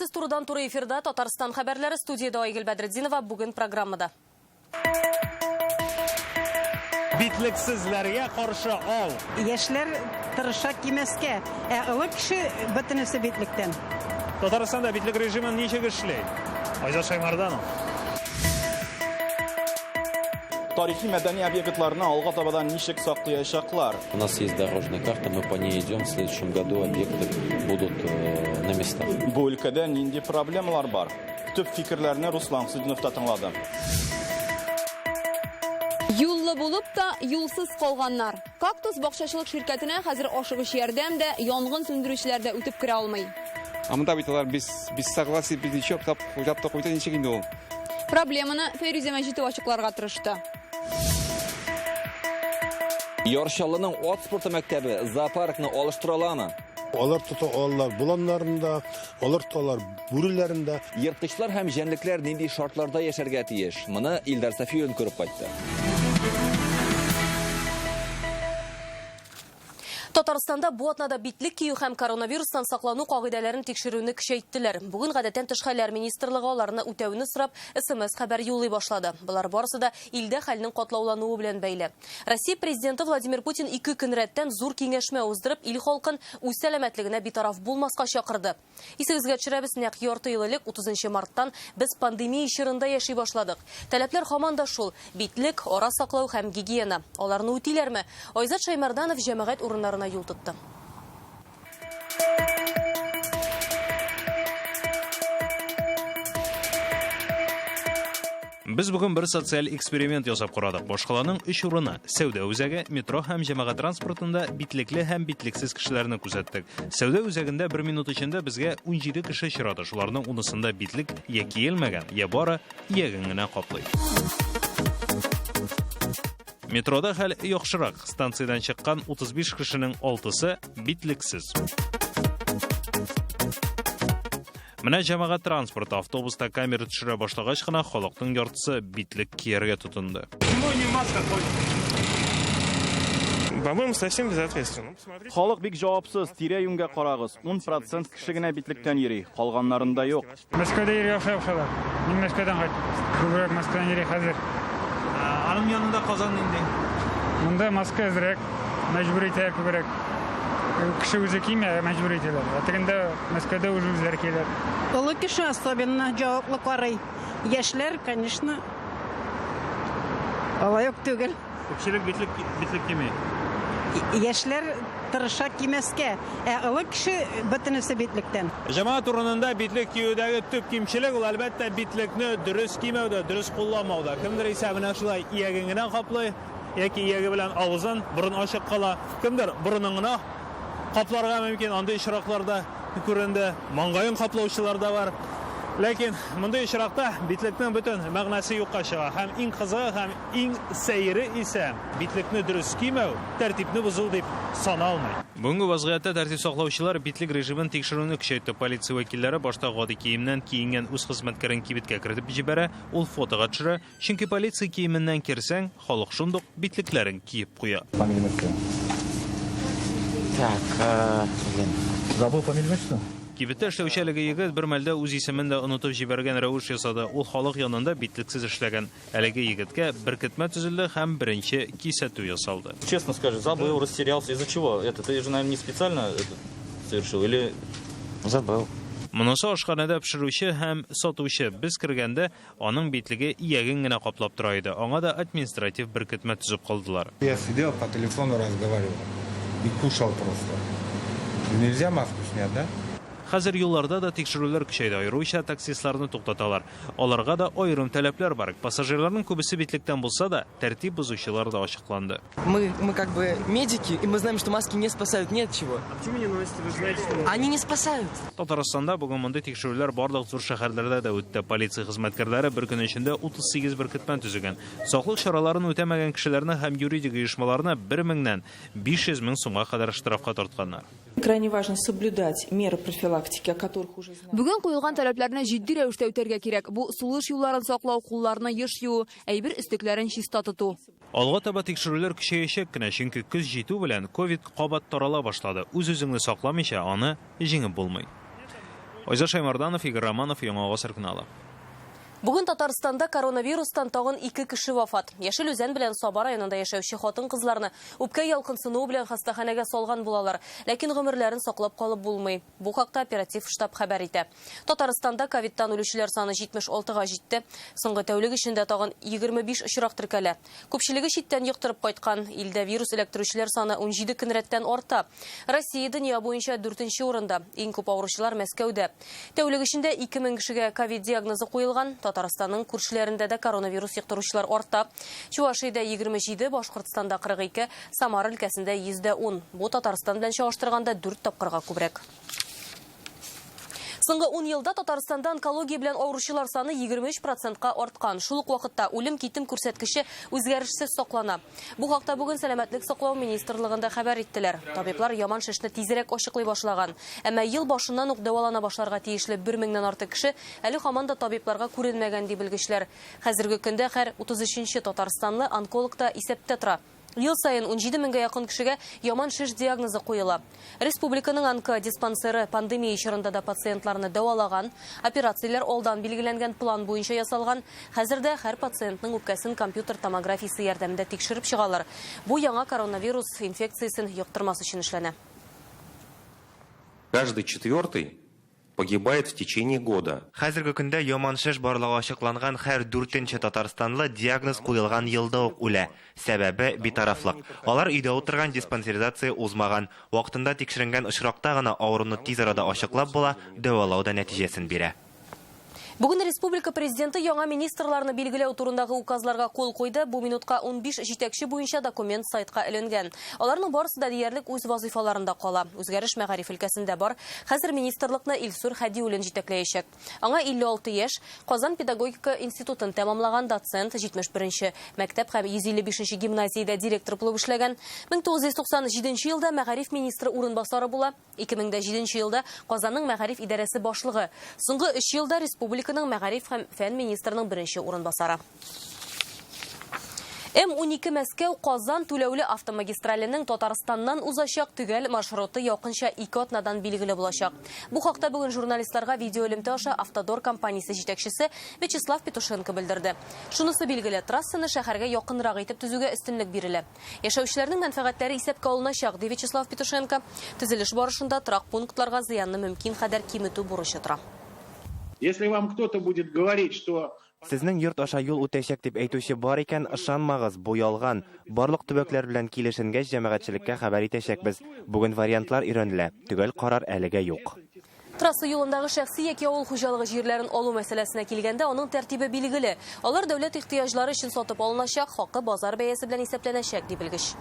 Исәнмесез, турыдан-туры эфирда Татарстан хәбәрләре, студиядә Айгөл Бәдретдинова, бүген программада. Битлексезләргә каршы ау. Яшьләр тырыша кимәскә, ә олы кеше бөтенесе битлектән. Татарстанда битлек режимы ничек эшли? Айзат Шаймарданов. Тарихи мәдәни объектларны алга таба да ничек саклаячаклар? У нас есть дорожная карта, мы по ней идем. В следующем году объекты будут на местах. Бу өлкәдә нинди проблемалар бар? Төп фикерләрне Руслан Хөсетдинов та тыңлады. Юллы булып та, юлсыз калганнар. Кактус бакчачылык ширкәтенә хәзер ашыгыч ярдәм дә, янгын сүндерүчеләр дә үтеп керә алмый. Ә монда бит алар без без согласие, без ничего дип уйлап та куйды, ничек инде ул? Проблеманы Фәйрүзә Мәҗитова ачыкларга тырышты. Яр Чаллының ат спорты мәктәбе зоопаркны алыштыра аламы? Алар тота алалар боланнарын да, алар тоталар бүреләрен дә. Ерткычлар һәм җәнлекләр нинди шартларда яшәргә тиеш? Моны Илдар Сафиуллин күреп кайтты. Татарстанда бу атнада битлек кию һәм коронавирустан саклану кагыйдәләрен тикшерүне көчәйттеләр. Бүген гадәттән тыш хәлләр министрлыгы аларны үтәүне сорап СМС хәбәр юллый башлады. Болар барысы да илдә хәлнең катлаулануы белән бәйле. Россия президенты Владимир Путин ике көн рәттән зур киңәшмә уздырып, ил халкын үз сәламәтлегенә битараф булмаска чакырды. Исегезгә төшерәбез, нәкъ ярты ел элек, 30 марттан без пандемия чорында яши башладык. Таләпләр һаман да шул: битлек, ара саклау һәм гигиена. Аларны үтиләрме? Айзат Шаймарданов җәмәгать урыннарына юл тотты. Без бүген бер социаль эксперимент ясап карадык. Башкаланың өч урыны, сәүдә үзәге, метро һәм җәмәгать транспортында битлекле һәм битлексез кешеләрне күзәттек. Сәүдә үзәгендә бер минут эчендә безгә 17 кеше очрады. Шуларның унысында битлек я киелмәгән, я бары ияген генә каплый. Метрода хәл яхшырак. Станциядән чыккан 35 кешенең алтысы битлексез. Менә җәмәгать транспорты, автобуста камера төшерә башлагач кына халыкның яртысы битлек кияргә тотынды. По-моему, совсем безответственно. Халык бик җавапсыз, тирә-юньгә карагыз, 10 процент кеше генә битлектән йөри, калганнарында юк. Мәскәүдә йөрергә охшап охшалар. Мин Мәскәүдән кайттым. Күбрәк Мәскәүдән йөри хәзер. Аның янында Казан нинди? Монда маска әзрәк, мәҗбүр итә күбрәк. Кеше үзе кими, ә мәҗбүр итәләр. Ә тегендә Мәскәүдә уже үзләре киләләр. Олы кеше особенно җаваплы карый. Яшьләр, конечно, алай ук түгел. Күпчелек битлек, битлек кими. Яшьләр тырыша кимәскә, ә олы кеше бөтенесе битлектән. Җәмәгать урынында битлек киюдәге төп кимчелек ул, әлбәттә, битлекне дөрес кимәүдә, дөрес кулланмауда. Кемдер исә менә шулай ияген генә каплый, яки ияге белән авызын, борын ачык кала. Кемдер борынын гына капларга мөмкин, андый очраклар да күренде. Маңгаен каплаучылар да бар. Ләкин мондый очракта битлекнең бөтен мәгънәсе юкка чыга. Һәм иң кызыгы һәм иң сәере исә битлекне дөрес кимәү, тәртипне бозу дип саналмый. Бүгенге вазгыятьтә тәртип саклаучылар битлек режимын тикшерүне көчәйтте. Полиция вәкилләре башта гади киемнән киенгән үз хезмәткәрен кибеткә кертеп җибәрә, ул фотога төшерә, чөнки полиция киеменнән керсәң, халык шундук битлекләрен киеп куя. Так, блин. Забыл фамилию, что? Кибеттә эшләүче әлеге егет бер мәлдә үз исемен дә онытып җибәргән рәвеш ясады. Ул халык янында битлексез эшләгән. Әлеге егеткә беркетмә төзелде һәм беренче кисәтү ясалды. Честно скажи, забыл, растерялся. Из-за чего? Это ты же, наверное, не специально это совершил или... Забыл. Монысы ашханәдә пешерүче һәм сатучы. Без кергәндә аның битлеге ияген генә каплап тора иде. Аңа да административ беркетмә төзеп калдылар. Я сидел по телефону разговаривал и кушал просто. Нельзя маску снять, да? Хәзер юлларда да тикшерүләр көчәйде, аеруча таксистларны туктаталар. Аларга да аерым таләпләр бар. Пассажирларның күбесе битлектән булса да, тәртип бозучылар да ачыкланды. Мы как бы медики, и мы знаем, что маски не спасают ни от чего. А почему не носите? Вы же знаете, что... Они не спасают. Татарстанда бүген мондый тикшерүләр барлык зур шәһәрләрдә дә үтте. Полиция хезмәткәрләре бер көн эчендә 38 беркетмә төзегән. Саклык чараларын үтәмәгән кешеләрне һәм юридик оешмаларны 1 меңнән 500 мең сумга кадәр штрафка тартканнар. Крайне важно соблюдать меры профилактики, о которых уже знаем. Бүген куелган таләпләрне җитди рәвештә үтәргә кирәк. Бу сулыш юлларын саклау, кулларны еш юу, әйбер өслекләрен чиста тоту. Алга таба тикшерүләр көчәячәк кенә, чөнки көз җитү белән ковид кабат тарала башлады. Үз-үзеңне сакламыйча аны җиңеп булмый. Айзат Шаймарданов, Игорь Романов, Яңа Гасыр каналы. Бүген Татарстанда коронавирустан тагын 2 кеше вафат. Яшел Үзән белән Саба районында яшәүче хатын-кызларны үпкә ялкынсынуы белән хастаханәгә салган булалар. Ләкин гомерләрен саклап калып булмый. Бу хакта оператив штаб хәбәр итә. Татарстанда ковидтан үлүчеләр саны 76-га җитте. Соңгы тәүлек эчендә тагын 25 очрак теркәлә. Күпчелеге читтән йоктырып кайткан. Илдә вирус эләктерүчеләр саны 17 көн рәттән арта. Россия дөнья буенча 4нче урында. Иң күп авыручылар Мәскәүдә. Тәүлек эчендә 2000 кешегә ковид диагнозы куелган. Татарстанның күршеләрендә дә коронавирус йоктыручылар арта. Чувашиядә 27, Башкортстанда 42, Самара өлкәсендә 110. Бу Татарстан белән чагыштырганда 4 тапкырга күбрәк. Соңгы 10 елда Татарстанда онкология белән авыручылар саны 23%-ка арткан. Шул ук вакытта үлем-китем күрсәткече үзгәрешсез саклана. Бу хакта бүген Сәламәтлек саклау министрлыгында хәбәр иттеләр. Табиблар яман шешне тизрәк ачыклый башлаган. Әмма ел башыннан ук дәвалана башларга тиешле 1000-нән артык кеше әле һаман да табибларга күренмәгән, ди белгечләр. Хәзерге көндә һәр 33-нче татарстанлы онкологта исәптә тора. Ел сайын 17 меңгә якын кешегә яман шеш диагнозы куела. Республиканың онкодиспансеры пандемия чорында да пациентларны дәвалаган, операцияләр алдан билгеләнгән план буенча ясалган. Хәзер дә һәр пациентның үпкәсен компьютер томографиясе ярдәмендә тикшереп чыгалар. Бу яңа коронавирус инфекциясен йоктырмас өчен эшләнә. Каждый четвертый погибает в течение года. Хәзерге көндә яман шеш барлыгы ачыкланган һәр 4нче татарстанлы диагноз куелган елда ук үлә. Сәбәбе битарафлык. Алар өйдә утырган, диспансеризация узмаган. Вакытында тикшеренгән очракта гына авыруны тиз арада ачыклап була, дәвалау да нәтиҗәсен бирә. Бүген республика президенты яңа министрларны билгеләү турындагы указларга кул куйды. Бу минутка 15 җитәкче буенча документ сайтка эленгән. Аларның барысы да диярлек үз вазыйфаларында кала. Үзгәреш мәгариф өлкәсендә бар. Хәзер министрлыкны Илсур Хәдиуллин җитәкләячәк. Аңа 56 яшь, Казан педагогика институтын тәмамлаган доцент, 71-нче мәктәп һәм 155-нче гимназиядә директор булып эшләгән. 1997 елда мәгариф министры урынбасары була. 2007 елда Казанның мәгариф идарәсе башлыгы. Соңгы 3 елда республиканың мәгариф һәм фән министрының беренче урынбасары. М12 Мәскәү Казан түләүле автомагистраленең Татарстаннан узачак төгәл маршруты якынча 2 атнадан билгеле булачак. Бу хакта бүген журналистларга видеоэлемтә аша Автодор компаниясе җитәкчесе Вячеслав Петушенко белдерде. Шунысы билгеле, трассаны шәһәргә якынрак итеп төзүгә өстенлек бирелә. Яшәүчеләрнең мәнфәгатьләре исәпкә алыначак, ди Вячеслав Петушенко. Төзелеш барышында торак пунктларга зыянны мөмкин кадәр киметү бурычы тора. Если вам кто-то будет говорить, что Сезнең йорт аша юл үтәчәк дип әйтүче бар икән, ышанмагыз, бу ялган. Барлык төбәкләр белән килешенгәч, җәмәгатьчелеккә хәбәр итәчәкбез. Бүген вариантлар өйрәнелә. Төгәл карар әлегә юк. Трасса юлындагы шәхси яки авыл хуҗалыгы җирләрен алу мәсьәләсенә килгәндә, аның тәртибе билгеле. Алар дәүләт ихтыяҗлары өчен сатып алыначак, хакы базар бәясе белән исәпләнәчәк, ди белгеч.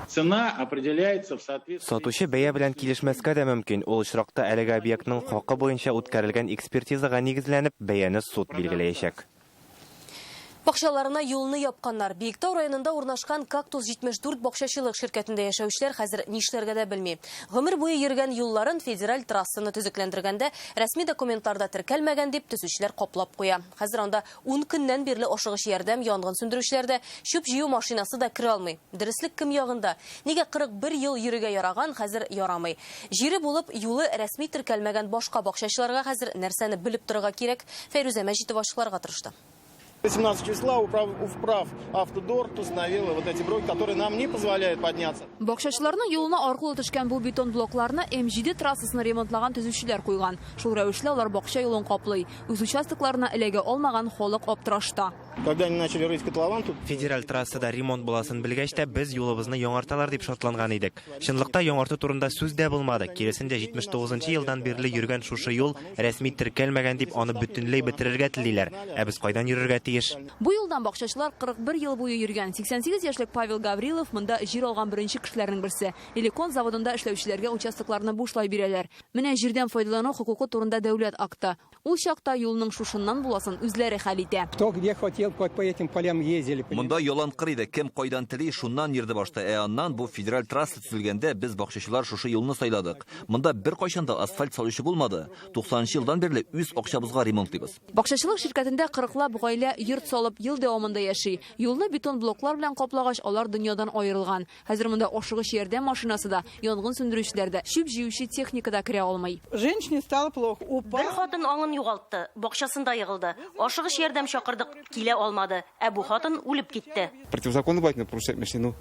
Цена определяется в соответствии... Сатучы бәя белән килешмәскә дә мөмкин. Ул очракта әлеге объектның хакы буенча үткәрелгән экспертизага нигезләнеп, бәяне суд билгеләячәк. Бакчаларына юлны япканнар. Биектау районында урнашкан Кактус 74 бакчачылык ширкәтендә яшәүчеләр хәзер нишләргә дә белми. Гомер буе йөргән юлларын федераль трассаны төзекләндергәндә рәсми документларда теркәлмәгән дип төзүчеләр каплап куя. Хәзер анда 10 көннән бирле ашыгыч ярдәм, янгын сүндерүчеләр дә, чүп җыю машинасы да керә алмый. Дөреслек кем ягында? Нигә 41 ел йөрергә яраган, хәзер ярамый? Җире булып, юлы рәсми теркәлмәгән башка бакчачыларга хәзер нәрсәне белеп торырга кирәк? Фәйрүзә Мәҗитова ачыкларга тырышты. 18 числа управ Автодор установила вот эти броки, которые нам не позволяют подняться. Бакчачыларның юлына аркылы төшкән бу бетон блокларны М7 трассасын ремонтлаган төзүчеләр куйган. Шул рәвешле алар бакча юлын каплый. Үз участокларына эләгә алмаган халык аптырашта. Когда они начали рыть котлован, тут Федераль трассада ремонт буласын белгәч тә, без юлыбызны яңарталар дип шатланган идек. Чынлыкта яңарту турында сүз дә булмады. Киресенчә, 79 елдан бирле йөргән шушы юл рәсми теркәлмәгән дип аны бөтенләй бетерергә телиләр. Ә без кайдан йөрергә тиеш? Бу юлдан бакчачылар 41 ел буе йөргән. 88 яшьлек Павел Гаврилов монда җир алган беренче кешеләрнең берсе. Элекон заводында эшләүчеләргә участокларны бушлай бирәләр. Менә җирдән файдалану хокукы турында дәүләт акты. Ул чакта юлның шушыннан буласын үзләре хәл итә. Кто где хотел хотел, по этим полям ездили. Монда ялан кыр иде. Кем кайдан тели, шуннан йөрде башта. Ә аннан бу федераль трасса төзелгәндә без бакчачылар шушы юлны сайладык. Монда беркайчан да асфальт салучы булмады. 90 елдан бирле үз акчабызга ремонтлыйбыз. Бакчачылык ширкәтендә 40лап гаилә йорт салып ел дәвамында яши. Юлны бетон блоклар белән каплагач, алар дөньядан аерылган. Хәзер монда ашыгыч ярдәм машинасы да, янгын сүндерүчеләр дә, чүп җыючы техника да керә алмый. Женщине стало плохо. Упал. Бер хатын аңын югалтты, бакчасында егылды. Ашыгыч ярдәм чакырдык, килә алмады. Ә бу хатын үлеп китте. Противозаконно бывает, нарушать машину.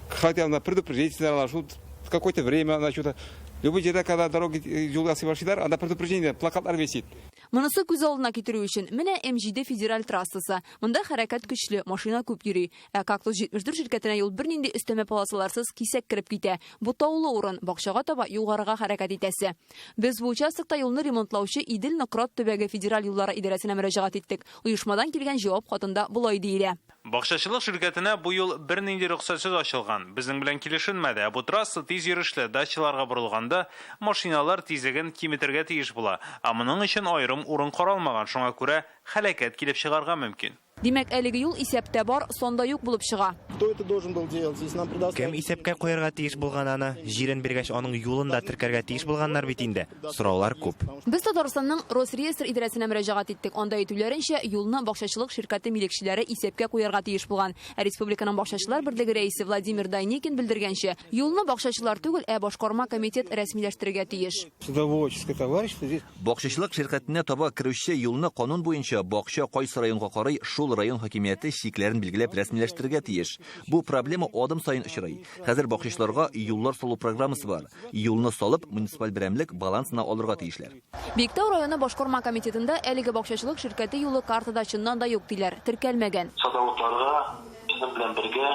Хотя она предупредительно, она в какое-то время она что-то. Любой җирдә, когда дороги юл ясый башлыйлар, анда предупреждение, плакатлар висит. Монысы күз алдына китерү өчен менә М7 федераль трассасы. Монда хәрәкәт көчле, машина күп йөри. Ә Кактус 74 ширкәтенә юл бернинди өстәмә полосаларсыз кисәк кереп китә. Бу таулы урын, бакчага таба югарыга хәрәкәт итәсе. Без бу участокта юлны ремонтлаучы Идел Нократ төбәге федераль юллары идарәсенә мөрәҗәгать иттек. Оешмадан килгән җавап хатында болай диелә. Бакчачылык ширкәтенә бу юл бернинди рөхсәтсез ачылган. Безнең белән килешенмәде. Бу трасса тиз йөрешле дачаларга борылганда машиналар тизлеген киметергә тиеш була. Ә моның өчен аерым урын каралмаган, шуңа күрә һәлакәт килеп чыгарга мөмкин. Димәк, әлеге юл исәптә бар, санда юк булып чыга. Кто это должен был делать? Здесь нам предоставили. Кем исәпкә куярга тиеш булган аны? Җирен биргәч, аның юлын да теркәргә тиеш булганнар бит инде. Сораулар күп. Без Татарстанның Росреестр идарәсенә мөрәҗәгать иттек. Анда әйтүләренчә, юлны бакчачылык ширкәте милекчеләре исәпкә куярга тиеш булган. Ә республиканың бакчачылар берлеге рәисе Владимир Дайникин белдергәнчә, юлны бакчачылар түгел, ә башкарма комитет рәсмиләштерергә тиеш. Садоводческое товарищество здесь. Бакчачылык ширкәтенә таба керүче юлны канун буенча бакча кайсы районга карый, шул район хакимияте чикләрен билгеләп рәсмиләштерергә тиеш. Бу проблема адым саен очрый. Хәзер бакчачыларга юллар салу программасы бар. Юлны салып, муниципаль берәмлек балансына алырга тиешләр. Биектау районы башкарма комитетында әлеге бакчачылык ширкәте юлы картада чыннан да юк диләр, теркәлмәгән. Садоводларга безнең белән бергә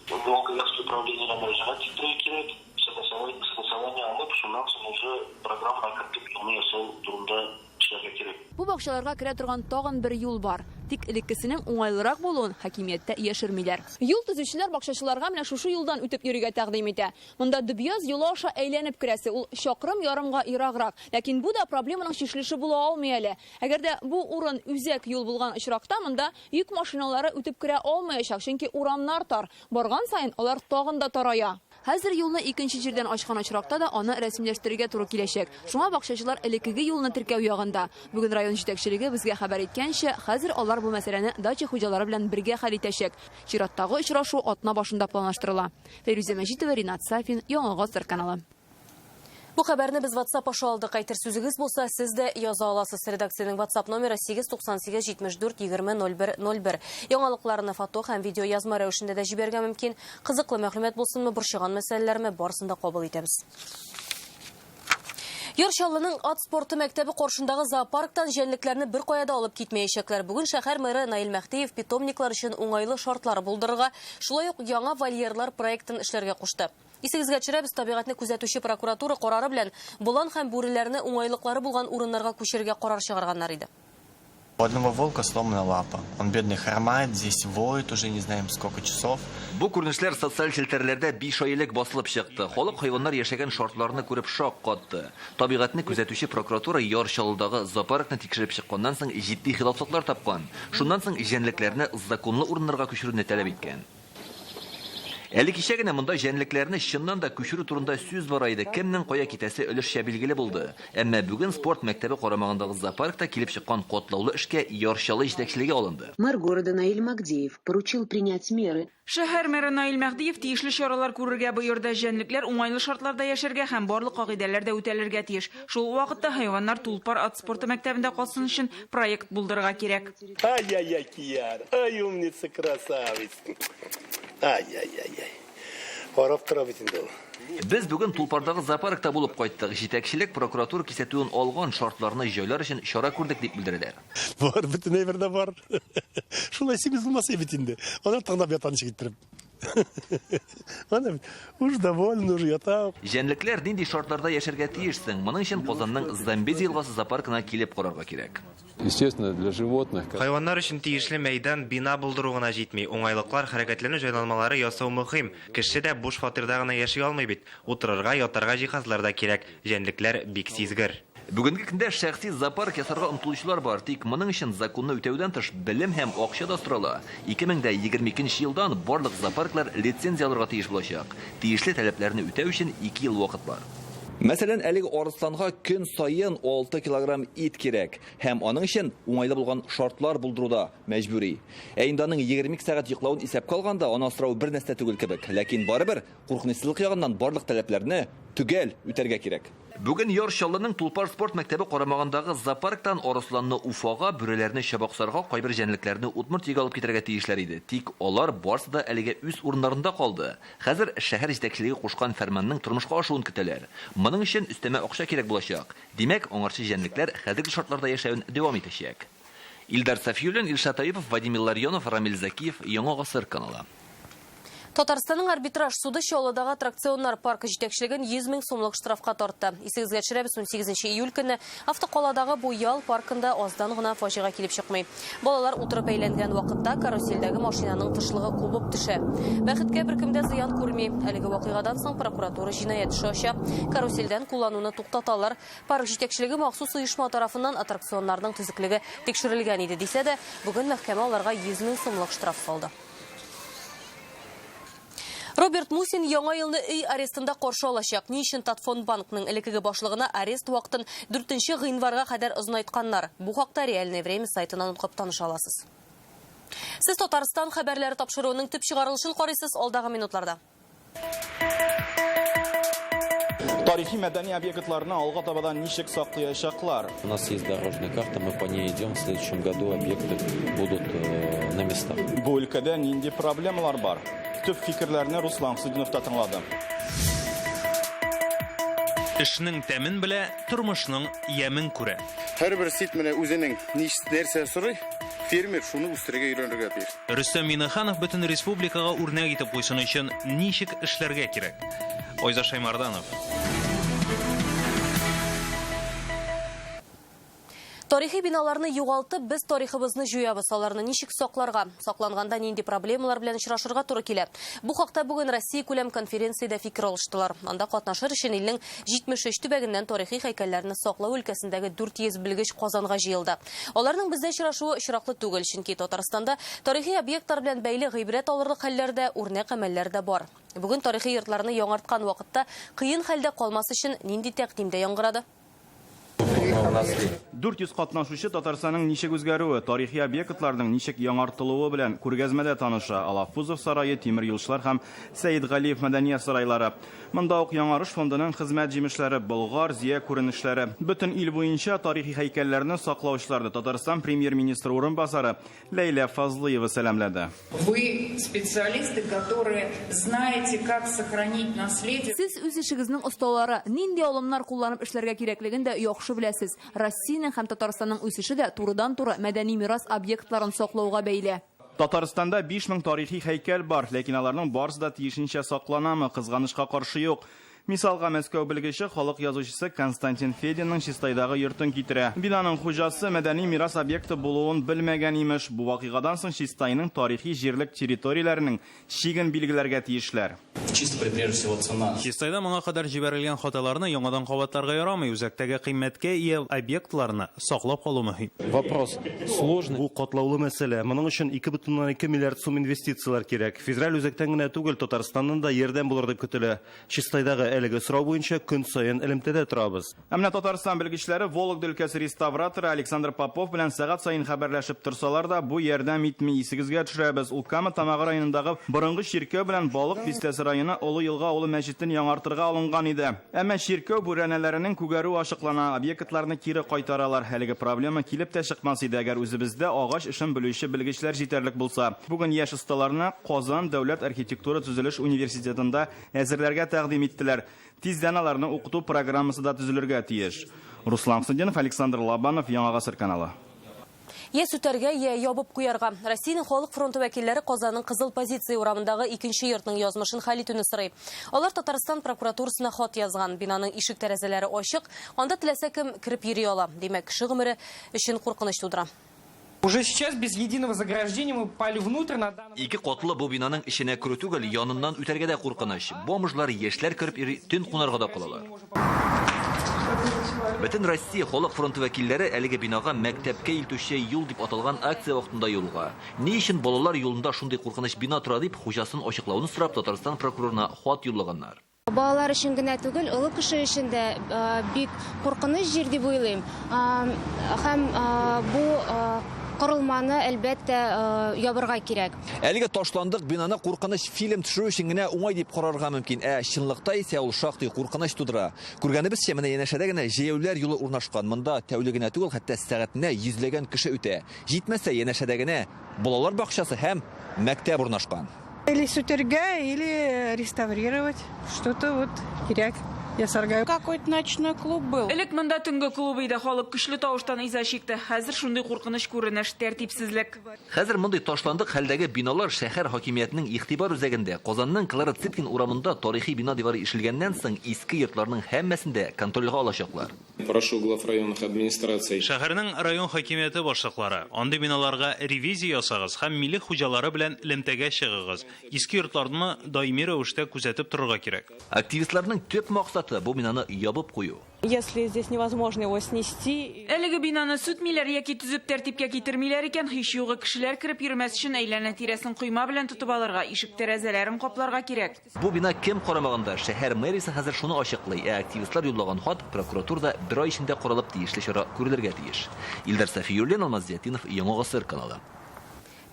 Волгоградский управлениегә мөрәҗәгать итәргә кирәк. Согласование алып, шуннан соң уже программа кертеп юлны ясау турында эшләргә кирәк. Бу бакчаларга керә торган тагын бер юл бар. Тик элеккесенең уңайлырак булуын хакимияттә яшермиләр. Юл төзүчеләр бакчачыларга менә шушы юлдан үтеп йөрергә тәкъдим итә. Монда Дөбьяз юлы аша әйләнеп керәсе, ул чакрым ярымга ераграк. Ләкин бу да проблеманың чишелеше була алмый әле. Әгәр дә бу урын үзәк юл булган очракта, монда йөк машиналары үтеп керә алмаячак, чөнки урамнар тар. Барган саен алар тагын да тарая. Хәзер юлны икенче җирдән ачкан очракта да аны рәсмиләштерергә туры киләчәк. Шуңа бакчачылар элеккеге юлны теркәү ягында. Бүген район җитәкчелеге безгә хәбәр иткәнчә, хәзер алар бу мәсьәләне дача хуҗалары белән бергә хәл итәчәк. Чираттагы очрашу атна башында планлаштырыла. Фәйрүзә Мәҗитова, Ринат Сафин, Яңа Гасыр каналы. Бу хәбәрне без WhatsApp аша алдык. Әйтер сүзегез булса, сез дә яза аласыз. Редакциянең WhatsApp номеры 898 74 20 01 01. Яңалыкларны фото һәм видео язма рәвешендә дә җибәрергә мөмкин. Кызыклы мәгълүмат булсынмы, борчыган мәсьәләләрме, барысын да кабул итәбез. Яр Чаллының ат спорты мәктәбе каршындагы зоопарктан җәнлекләрне бер кая да алып китмәячәкләр. Бүген шәһәр мэры Наил Мәһдиев питомниклар өчен уңайлы шартлар булдырырга, шулай ук яңа вольерлар проектын эшләргә кушты. Исегезгә төшерәбез, табигатьне күзәтүче прокуратура карары белән болан һәм бүреләрне уңайлыклары булган урыннарга күчерергә карар чыгарганнар иде. У одного волка сломана лапа. Он бедный хромает, здесь воет уже не знаем сколько часов. Бу күренешләр социаль челтәрләрдә 5 ай элек басылып чыкты. Халык хайваннар яшәгән шартларны күреп шак катты. Табигатьне күзәтүче прокуратура Яр Чаллыдагы зоопаркны тикшереп чыкканнан соң җитди хилафлыклар тапкан. Шуннан соң җәнлекләрне законлы урыннарга күчерүне таләп иткән. Әле кичә генә монда җәнлекләрне чыннан да күчерү турында сүз бара иде. Кемнең кая китәсе өлешчә билгеле булды. Әмма бүген спорт мәктәбе карамагындагы зоопаркта килеп чыккан катлаулы эшкә Яр Чаллы җитәкчелеге алынды. Мэр города Наиль Магдеев поручил принять меры. Шәһәр мэры Наиль Мәһдиев тиешле чаралар күрергә боерды. Җәнлекләр уңайлы шартларда яшәргә һәм барлык кагыйдәләр дә үтәлергә тиеш. Шул ук вакытта хайваннар Тулпар ат спорты мәктәбендә калсын өчен проект булдырырга кирәк. Ай-яй-яй, Кияр, ай умница, красавица. Ай-яй-яй-яй. Карап тора бит инде ул. Без бүген Тулпардагы зоопаркта булып кайттык. Җитәкчелек прокуратура кисәтүен алган шартларны җайлар өчен чара күрдек дип белдерделәр. Бар, бөтен әйбер дә бар. Шулай симез булмаса бит инде. Алар тыңлап ята ничек иттереп. Ана уж довольны, уже ята. Җәнлекләр нинди шартларда яшәргә тиеш соң? Моның өчен Казанның Замбези елгасы зоопаркына килеп карарга кирәк. Естественно, для животных. Хайваннар өчен тиешле мәйдан, бина булдыру гына җитми. Уңайлыклар, хәрәкәтләнү җайланмалары ясау мөһим. Кеше дә буш фатирда гына яши алмый бит. Утырырга, ятарга җиһазлар да кирәк. Җәнлекләр бик сизгер. Бүгенге көндә шәхси зоопарк ясарга омтылучылар бар, тик моның өчен законны үтәүдән тыш белем һәм акча да сорала. 2022 елдан барлык зоопарклар лицензия алырга тиеш булачак. Тиешле таләпләрне үтәү өчен 2 ел вакыт бар. Мәсәлән, әлеге арысланга көн саен 6 килограмм ит кирәк һәм аның өчен уңайлы булган шартлар булдыру да мәҗбүри. Ә инде аның 22 сәгать йоклавын исәпкә алганда, аны асрау бер нәрсә түгел кебек. Ләкин барыбер куркынычсызлык ягыннан барлык таләпләрне төгәл үтәргә кирәк. Бүген Яр Чаллының Тулпар спорт мәктәбе карамагындагы зоопарктан арысланны Уфага, бүреләрне Чабаксарга, кайбер җәнлекләрне Удмуртиягә алып китәргә тиешләр иде. Тик алар барсы да әлегә үз урыннарында калды. Хәзер шәһәр җитәкчелеге кушкан фәрманның тормышка ашуын көтәләр. Моның өчен өстәмә акча кирәк булачак. Димәк, аңарчы җәнлекләр хәзерге шартларда яшәвен дәвам итәчәк. Илдар Сафиуллин, Илшат Әюпов, Вадим Илларионов, Рамил Закиев, Яңа Гасыр каналы. Татарстанның арбитраж суды Чаллыдагы аттракционнар паркы җитәкчелеген 100 мең сумлык штрафка тартты. Исегезгә төшерәбез, 18 июль көнне автокаладагы бу ял паркында аздан гына фаҗига килеп чыкмый. Балалар утырып әйләнгән вакытта карусельдәге машинаның тышлыгы кубып төшә. Бәхеткә беркем дә зыян күрми. Әлеге вакыйгадан соң прокуратура җинаять эше ача. Карусельдән куллануны туктаталар. Парк җитәкчелеге махсус оешма тарафыннан аттракционнарның төзеклеге тикшерелгән иде дисә дә, бүген мәхкәмә аларга 100 мең сумлык штраф салды. Роберт Мусин яңа елны өй арестында каршы алачак. Ни өчен Татфондбанкның элеккеге башлыгына арест вакытын 4 гыйнварга кадәр озынайтканнар? Бу хакта Реальное время сайтыннан укып таныша аласыз. Сез Татарстан хәбәрләре тапшыруының төп чыгарылышын карыйсыз алдагы минутларда. Тарихи мәдәни объектларны алга табадан ничек саклаячаклар? У нас есть дорожная карта, мы по ней идем. В следующем году объекты будут на местах. Бу өлкәдә нинди проблемалар бар? Төп фикерләрне Руслан Хусудинов та тыңлады. Эшнең тәмен белә, тормышның ямен күрә. Һәрбер сит менә үзенең нәрсә сорый, фермер шуны үстерергә өйрәнергә тиеш. Рөстәм Миңнеханов бөтен республикага үрнәк итеп куйсын өчен ничек эшләргә кирәк? Айза Шаймарданов. Тарихи биналарны югалтып, без тарихыбызны җуябыз. Аларны ничек сакларга? Сакланганда нинди проблемалар белән очрашырга туры килә? Бу хакта бүген Россия күләм конференциядә фикер алыштылар. Анда катнашыр өчен илнең 73 төбәгеннән тарихи һәйкәлләрне саклау өлкәсендәге 400 белгеч Казанга җыелды. Аларның бездә очрашуы очраклы түгел, чөнки Татарстанда тарихи объектлар белән бәйле гыйбрәт алырлык хәлләр дә, үрнәк гамәлләр дә бар. Бүген тарихи йортларны яңарткан вакытта кыен хәлдә калмас өчен нинди тәкъдим дә яңгырады? 400 катнашучы Татарстанның ничек үзгәрүе, тарихи объектларның ничек яңартылуы белән күргәзмәдә таныша. Алафузов сарае, Тимер юлчылар һәм Сәид Галиев мәдәният сарайлары. Монда ук Яңарыш фондының хезмәт җимешләре, Болгар, Зия күренешләре. Бөтен ил буенча тарихи һәйкәлләрне саклаучыларны Татарстан премьер-министры урынбасары Ләйлә Фазлыева сәламләде. Вы специалисты, которые знаете, как сохранить наследие. Сез үз эшегезнең осталары, нинди алымнар кулланып эшләргә кирәклеген дә яхшы беләсез. Россиянең һәм Татарстанның үсеше дә турыдан-туры мәдәни мирас объектларын саклауга бәйле. Татарстанда 5000 тарихи һәйкәл бар, ләкин аларның барысы да тиешенчә сакланамы, кызганычка каршы юк. Мисалга Мәскәү белгече, халык язучысы Константин Фединның Чистайдагы йортын китерә. Бинаның хуҗасы мәдәни мирас объекты булуын белмәгән имеш. Бу вакыйгадан соң Чистайның тарихи җирлек территорияләренең чиген билгеләргә тиешләр. Чисто прежде всего цена. Чистайда моңа кадәр җибәрелгән хаталарны яңадан кабатларга ярамый. Үзәктәге кыйммәткә ия объектларны саклап калу мөһим. Вопрос сложный. Бу катлаулы мәсьәлә. Моның өчен 2,2 миллиард сум инвестицияләр кирәк. Федераль үзәктән генә түгел, Татарстаннан да ярдәм булыр дип көтелә. Чистайдагы әлеге сорау буенча көн саен элемтәдә торабыз. Ә менә Татарстан белгечләре Вологда өлкәсе реставраторы Александр Попов белән сәгать саен хәбәрләшеп торсалар да, бу ярдәм итми. Исегезгә төшерәбез. Ул Кама Тамагы районындагы борынгы чиркәү белән Балык бистәсе районы Олы Елга авылы мәчетен яңартырга алынган иде. Әмма чиркәү бүрәнәләренең күгәрүе ачыклана, объектларны кире кайтаралар. Әлеге проблема килеп тә чыкмас иде, әгәр үзебездә агач эшен белүче белгечләр җитәрлек булса. Бүген яшь осталарны Казан дәүләт архитектура төзелеш университетында әзерләргә тәкъдим иттеләр. Тиздән аларны укыту программасы да төзелергә тиеш. Руслан Хусудинов, Александр Лобанов, Яңа Гасыр каналы. Я сүтәргә, я ябып куярга. Россиянең халык фронты вәкилләре Казанның Кызыл позиция урамындагы икенче йортның язмышын хәл итүне сорый. Алар Татарстан прокуратурасына хат язган. Бинаның ишек тәрәзәләре ачык, анда теләсә кем кереп йөри ала. Димәк, кеше гомере өчен куркыныч тудыра. Уже сейчас без единого заграждения мы попали внутрь на данном... Ике катлы бу бинаның эченә керү түгел, яныннан үтәргә дә куркыныч. Бомжлар, яшьләр кереп йөри, төн кунарга да калалар. Бөтен Россия халык фронты вәкилләре әлеге бинага мәктәпкә илтүче юл дип аталган акция вакытында юлыга. Ни өчен балалар юлында шундый куркыныч бина тора дип хуҗасын ачыклауны сорап Татарстан прокурорына хат юллаганнар. Балалар өчен генә түгел, олы кеше өчен дә бик куркыныч җир дип уйлыйм. Һәм бу корылманы, әлбәттә, ябырга кирәк. Әлеге ташландык бинаны куркыныч фильм төшерү өчен генә уңай дип карарга мөмкин, ә чынлыкта исә ул шактый куркыныч тудыра. Күргәнебезчә, менә янәшәдә генә җәяүлеләр юлы урнашкан. Монда тәүлегенә түгел, хәтта сәгатенә йөзләгән кеше үтә. Җитмәсә, янәшәдә генә балалар бакчасы һәм мәктәп урнашкан. Или сүтәргә, или реставрировать. Что-то вот кирәк ясарга. Какой-то ночной клуб был. Элек монда төнге клуб иде, халык көчле тавыштан иза чикте. Хәзер шундый куркыныч күренеш, тәртипсезлек. Хәзер мондый ташландык хәлдәге биналар шәһәр хакимиятенең игътибар үзәгендә. Казанның Клара Цеткин урамында тарихи бина дивары ишелгәннән соң иске йортларның һәммәсен дә контрольгә алачаклар. Прошу глав районных администраций. Шәһәрнең район хакимияте башлыклары, андый биналарга ревизия ясагыз һәм милек хуҗалары белән элемтәгә чыгыгыз. Иске йортларны даими рәвештә күзәтеп торырга кирәк. Активистларның төп максаты бу бинаны ябып кую. Если здесь невозможно его снести. Әлеге бинаны сүтмиләр яки төзеп тәртипкә китермиләр икән, һич югы кешеләр кереп йөрмәс өчен әйләнә тирәсен койма белән тотып алырга, ишек тәрәзәләрен капларга кирәк. Бу бина кем карамаганда, шәһәр мэриясе хәзер шуны ачыклый, ә активистлар юллаган хат прокуратурада бер ай эчендә каралып тиешле чара күрелергә тиеш. Илдар Сафиуллин, Алмаз Зиятдинов, Яңа Гасыр каналы.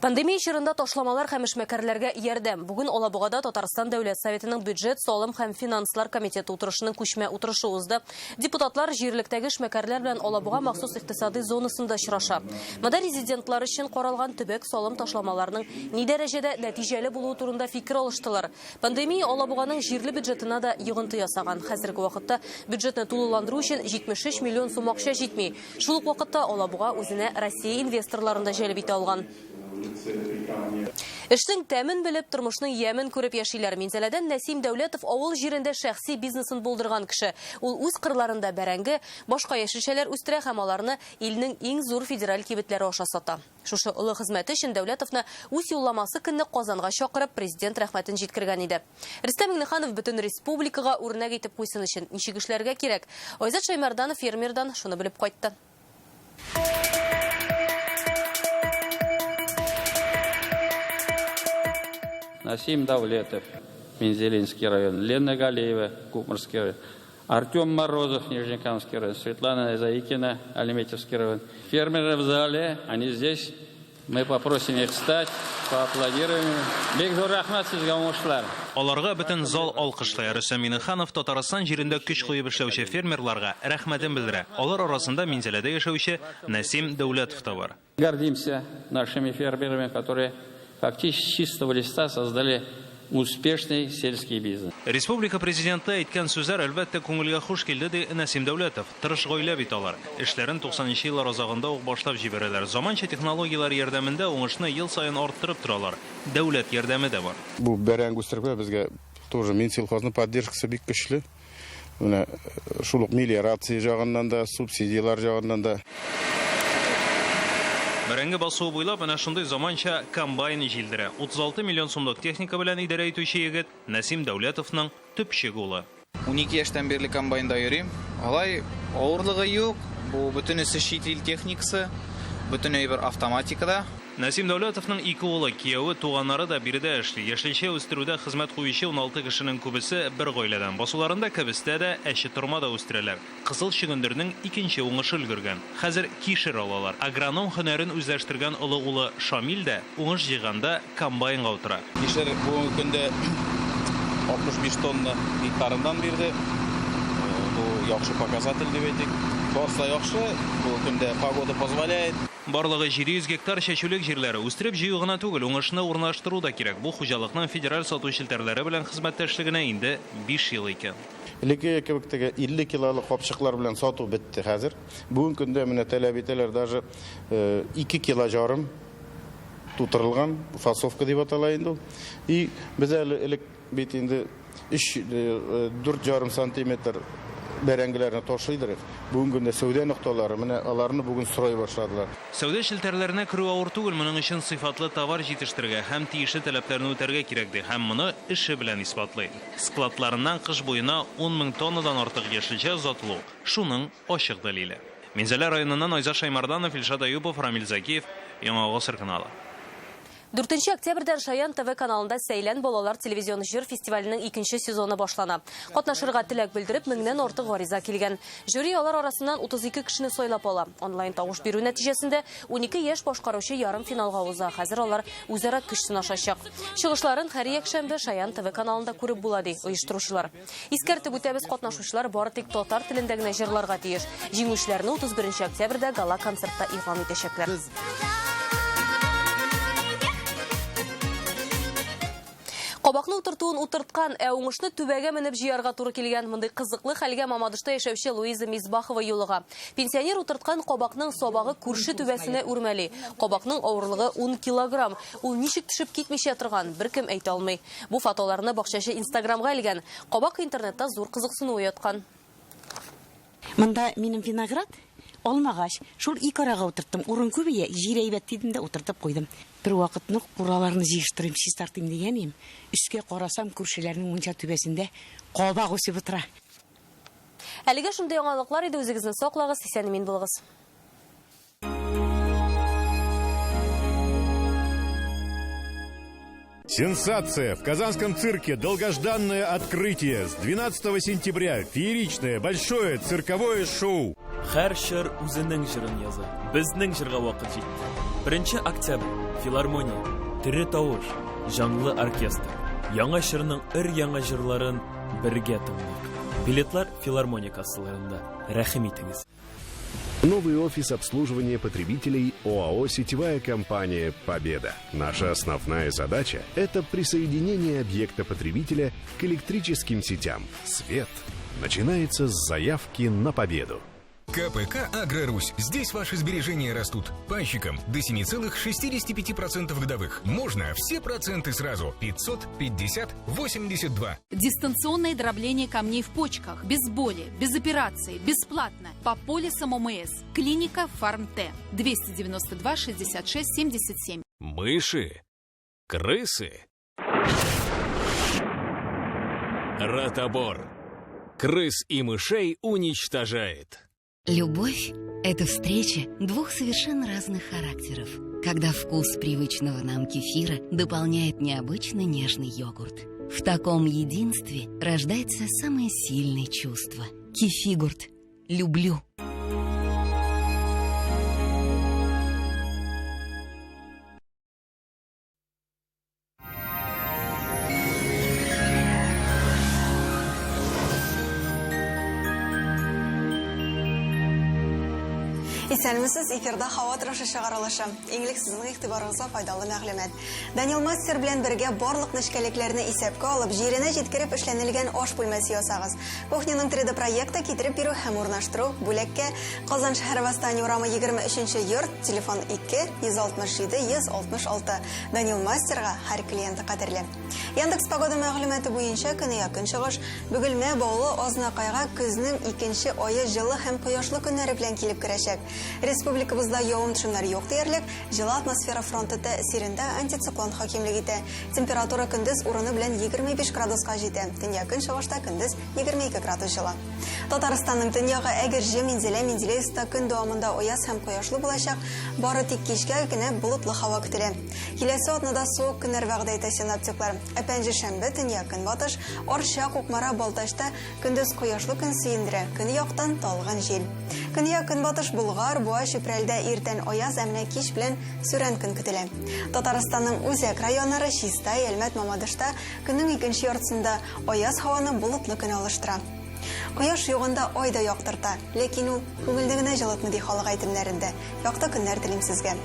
Пандемия чорында ташламалар һәм эшмәкәрләргә ярдәм. Бүген Алабугада Татарстан Дәүләт Советының бюджет, салым һәм финанслар комитеты утырышының күчмә утырышы узды. Депутатлар җирлектәге эшмәкәрләр белән Алабуга махсус икътисади зонасында очраша. Монда резидентлар өчен каралган төбәк салым ташламаларының ни дәрәҗәдә нәтиҗәле булуы турында фикер алыштылар. Пандемия Алабуганың җирле бюджетына да йогынты ясаган. Хәзерге вакытта бюджетны тулыландыру өчен 73 миллион сум акча җитми. Шул ук вакытта Алабуга үзенә Россия инвесторларын да җәлеп итә алган. Эшнең тәмен белеп, тормышның ямен күреп яшиләр. Минзәләдән Нәсим Дәүләтов авыл җирендә шәхси бизнесын булдырган кеше. Ул үз кырларында бәрәңге, башка яшелчәләр үстерә һәм аларны илнең иң зур федераль кибетләре аша сата. Шушы олы хезмәте өчен Дәүләтовны үз юлламасы көнне Казанга чакырып, президент рәхмәтен җиткергән иде. Рөстәм Миңнеханов бөтен республикага үрнәк итеп куйсын өчен ничек эшләргә кирәк? Айзат Шаймарданов фермердан шуны белеп кайтты. Насим Давлетов, Мензелинский район, Лена Галеева, Кукморский район, Артем Морозов, Нижнекамский район, Светлана Заикина, Альметьевский район. Фермеры в зале, они здесь. Мы попросим их встать, поаплодируем. Бик зур рәхмәт сезгә, уңышлар. Аларга бөтен зал алкышлый. Рөстәм Миңнеханов Татарстан җирендә көч куеп эшләүче фермерларга рәхмәтен белдерә. Алар арасында Минзәләдә яшәүче Нәсим Дәүләтов та бар. Гордимся нашими фермерами, которые фактически с чистого листа создали успешный сельский бизнес. Республика президенты әйткән сүзләр әлбәттә күңелгә хуш килде, ди Нәсим Дәүләтов. Тырыш гаилә бит алар. Эшләрен 90 еллар азагында ук башлап җибәрәләр. Заманча технологияләр ярдәмендә уңышны ел саен арттырып торалар. Дәүләт ярдәме дә бар. Бу бәрәңге үстерүгә безгә тоже Минсельхозның поддержкасы бик көчле. Менә шул ук мелиорация ягыннан да, субсидияләр ягыннан да. Бәрәңге басуы буйлап менә шундый заманча комбайн җилдерә. 36 миллион сумлык техника белән идарә итүче егет Нәсим Дәүләтовның төпчек улы. 12 яшьтән бирле комбайнда йөрим. Алай авырлыгы юк. Бу бөтенесе чит ил техникасы, бөтен әйбер автоматикада. Нәсим Дәүләтовның ике улы, кияве, туганнары да биредә эшли. Яшелчә үстерүдә хезмәт куючы 16 кешенең күбесе бер гаиләдән. Басуларында кәбестә дә, әче торма да үстерәләр. Кызыл чөгендернең икенче уңышы өлгергән. Хәзер кишер алалар. Агроном һөнәрен үзләштергән олы улы Шамил дә уңыш җыйганда комбайнга утыра. Кишер бүгенге көндә 65 тонна гектарыннан бирде. Бу яхшы показатель дип әйтик. Барса яхшы, бүгенге көндә погода позволяет. Барлыгы 700 гектар чәчүлек җирләре үстереп җыю гына түгел, уңышны урнаштыру да кирәк. Бу хуҗалыкның федераль сату челтәрләре белән хезмәттәшлегенә инде 5 ел икән. Элекке кебек теге 50 килолык капчыклар белән сату бетте хәзер. Бүгенге көндә менә таләп итәләр даже 2 кило ярым тутырылган фасовка дип атала инде ул. И без әле элек бит инде 3-4 ярым сантиметр бәрәңгеләрне ташыйдыр. Бүгенге көндә сәүдә нокталары менә аларны бүген сорый башладылар. Сәүдә челтәрләренә керү авыр түгел, моның өчен сыйфатлы товар җитештерергә һәм тиешле таләпләрне үтәргә кирәк ди, һәм моны эше белән исбатлый. Складларыннан кыш буена 10 мең тоннадан артык яшелчә озатылу шуның ачык дәлиле. Минзәлә районыннан Айзат Шаймарданов, Илшат Аюпов, Рамил Закиев, Яңа Гасыр каналы. 4 октябрьдән Шаян ТВ каналында Сәйлән балалар телевизион җыр фестиваленең икенче сезоны башлана. Катнашырга теләк белдереп, меңнән артык гариза килгән. Жюри алар арасыннан 32 кешене сайлап ала. Онлайн тавыш бирү нәтиҗәсендә 12 яшь башкаручы ярым финалга уза. Хәзер алар үзара көч сынашачак. Чыгышларын һәр якшәмбе Шаян ТВ каналында күреп була, ди оештыручылар. Искәртеп үтәбез, катнашучылар бары тик татар телендә генә җырларга тиеш. Җиңүчеләрне 31 октябрьдә гала концертта игълан итәчәкләр. Кабакны утыртуын утырткан, ә уңышны түбәгә менеп җыярга туры килгән. Мондый кызыклы хәлгә Мамадышта яшәүче Луиза Мисбахова юлыга. Пенсионер утырткан кабакның сабагы күрше түбәсенә үрмәли. Кабакның авырлыгы 10 килограмм. Ул ничек төшеп китмичә торган, беркем әйтә алмый. Бу фотоларны бакчачы Инстаграмга элгән. Кабак интернетта зур кызыксыну уяткан. Монда минем виноград алмагач, шул ике арага утырттым. Урын күбәя, җир әйбәт дидем дә утыртып куйдым. Бер вакытны кураларны җыештырыйм, чистартыйм дигән идем. Өскә карасам, күршеләрнең мунча түбәсендә кабак үсеп утыра. Әлегә шундый яңалыклар иде, үзегезне саклагыз, исән-имин булыгыз. Сенсация! В Казанском цирке долгожданное открытие. С 12 сентября фееричное, большое цирковое шоу. Һәр чор үзенең җырын яза. Безнең җырга вакыт җитте. 1 октябрь. Филармония. Тере тавыш. Җанлы оркестр. Яңа чорның өр-яңа җырларын бергә тыңлыйк. Билетлар филармония кассаларында. Рәхим итегез. Новый офис обслуживания потребителей ОАО «Сетевая компания Победа». Наша основная задача – это присоединение объекта потребителя к электрическим сетям. Свет начинается с заявки на победу. КПК «Агрорусь». Здесь ваши сбережения растут. Пайщикам до 7,65% годовых. Можно все проценты сразу. 550 82. Дистанционное дробление камней в почках. Без боли, без операции, бесплатно. По полисам ОМС. Клиника «Фарм-Т». 292 66 77. Мыши. Крысы. Ротобор. Крыс и мышей уничтожает. Любовь – это встреча двух совершенно разных характеров, когда вкус привычного нам кефира дополняет необычно нежный йогурт. В таком единстве рождается самое сильное чувство. Кефигурт. Люблю. Исәнмесез, эфирда һава торышы чыгарылышы. Иң элек сезнең игътибарыгызга файдалы мәгълүмат. Данил Мастер белән бергә барлык нечкәлекләрне исәпкә алып, җиренә җиткереп эшләнелгән аш бүлмәсе ясагыз. Кухняның 3D проекты китереп бирү һәм урнаштыру бүләккә. Казан шәһәре Восстание урамы 23 йорт, телефон 2 167 166. Данил Мастерга һәр клиенты кадерле. Яндекс погода мәгълүматы буенча көньяк көнчыгыш Бөгелмә, Баулы, Азнакайга көзнең икенче ае җылы һәм кояшлы көннәре белән килеп керәчәк. Республикабызда явым-төшемнәр юк диярлек, җылы атмосфера фронты тәэсирендә антициклон хакимлек итә. Температура көндез урыны белән 25 градуска җитә. Төньяк-көнчыгышта көндез 22 градус җылы. Татарстанның төньягы Әгерҗе, Минзәлә, Менделеевскта көн дәвамында аяз һәм кояшлы булачак. Бары тик кичкә генә болытлы һава көтелә. Киләсе атнада суык көннәр вәгъдә итә синоптиклар. Ә пәнҗешәмбе төньяк-көнбатыш, Арча, Кукмара, Балтачта көндез кояшлы көн сөендерә, көньяктан талгын җил. Көньяк-көнбатыш Болгар, Буа, Чүпрәлдә иртән аяз, ә менә кич белән сүрән көн көтелә. Татарстанның үзәк районнары Чистай, Әлмәт, Мамадышта көннең икенче яртысында аяз һаваны болытлы көн алыштыра. Кояш югында ай да яктырта, ләкин ул күңелне генә җылытмый, ди халык әйтемнәрендә. Якты көннәр телим сезгә.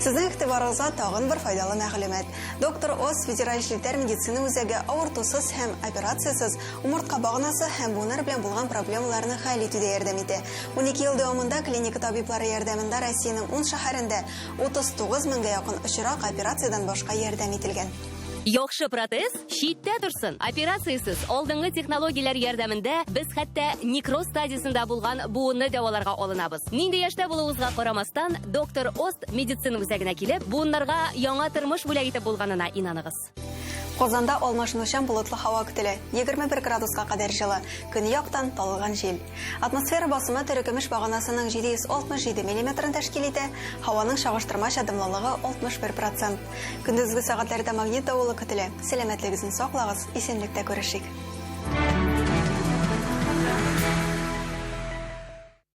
Сезнең игътибарыгызга тагын бер файдалы мәгълүмат. Доктор Оз федераль челтәр медицина үзәге авыртусыз һәм операциясез умыртка баганасы һәм буыннар белән булган проблемаларны хәл итүдә ярдәм итә. 12 ел дәвамында клиника табиблары ярдәмендә Россиянең 10 шәһәрендә 39 меңгә якын очрак операциядән башка ярдәм ителгән. Яхшы протез читтә торсын. Операциясез алдынгы технологияләр ярдәмендә без хәтта некроз стадиясендә булган буынны дәваларга алынабыз. Нинди яшьтә булуыгызга карамастан, доктор Ост медицина үзәгенә килеп, буыннарга яңа тормыш бүләк итеп булганына инаныгыз. Казанда алмашынучан болытлы һава көтелә. 21 градуска кадәр җылы. Көньяктан талгын җил. Атмосфера басымы терекөмеш баганасының 767 миллиметрын тәшкил итә, һаваның чагыштырмача дымлылыгы 61 процент. Көндезге сәгатьләрдә магнит давылы көтелә. Сәламәтлегезне саклагыз, исәнлектә күрешик.